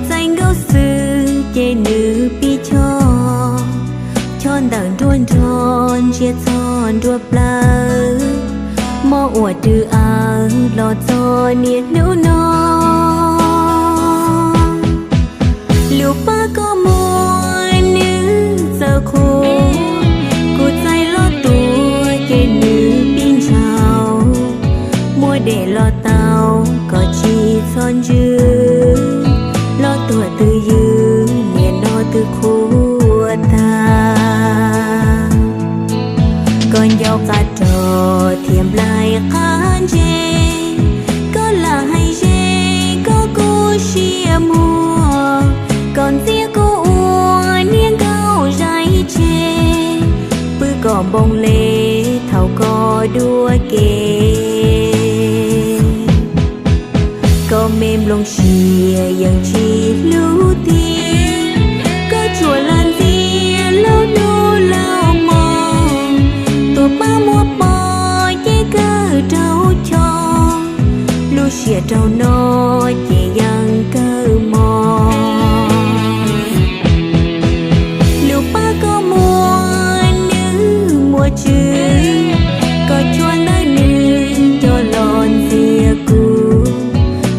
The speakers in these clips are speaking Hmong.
Txais nkauj xwb ces nws pib choj, choj ntawm nruab nrog ntsia txog nruab plawv, mob ua rwb awv los txog niaj hnub no. Lub pab koj muaj nws txawv qhuav, kuv txais los tuaj ces nws pib ntshaus, muab dej los tau kom tsis txhob ntswj, los tuag twb ywg, nim no twb qhuav tag. Koj ncauj qab rog thiab nplaig qab ntse, koj lam hais ze koj kuj siab muag, koj ntxias kuv ua niag nkauj zais tseg, pw kom npoo le thaum koj dua ke. Koj me nplooj siab yeej tsis hlub tiag, koj tsuas lam ntxias laug hnub laug hmo, tus pab muab pov ces kawg raug choj, lub siab rau no ces yeej kawg mos. Lub pab koj muaj nws muaj tswv, koj tsuas ntawm nws coj los ntxias kuv,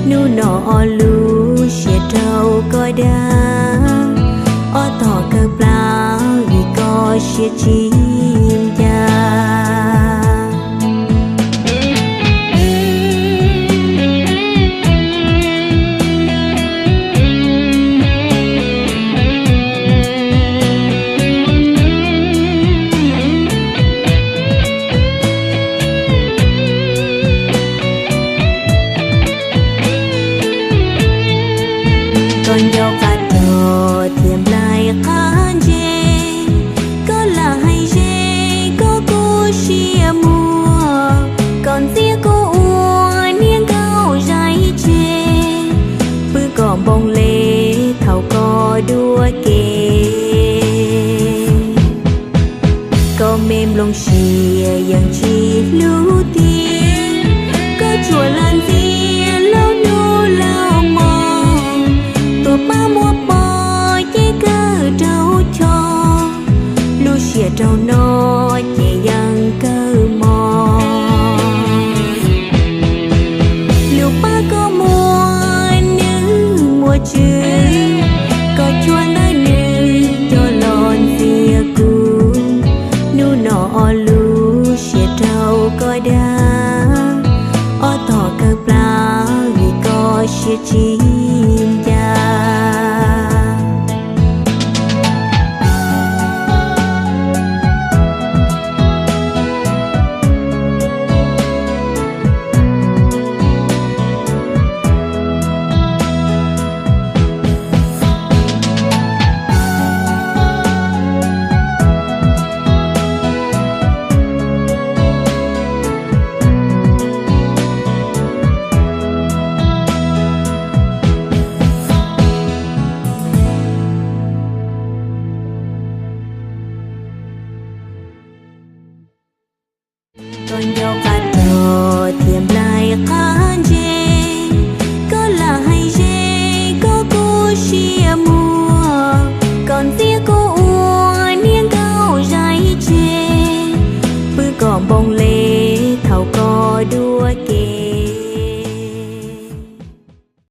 hnub no ob lub siab rau koj dag, ob tog kawg plaub vim koj siab tsis ncaj. Koj ncauj qab rog thiab nplaig qab ntse, koj lam hais ze koj kuj siab muag, koj ntxias kuv ua niag nkauj zais tseg, pw kom npoo le thaum koj dua ke. Koj me nplooj siab yeej tsis hlub tiag, koj tsuas lam ntxias laug hnub laug hmo, tus pab muab pov ces kawg raug choj, lub siab rau no ces yeej kawg mos. Lub pab koj muaj nws muaj tswv, koj tsuas ntawm nws coj los ntxias kuv, hnub no ob lub siab rau koj dag, ob tog kawg plaub vim koj siab tsis ncaj. Koj ncauj qab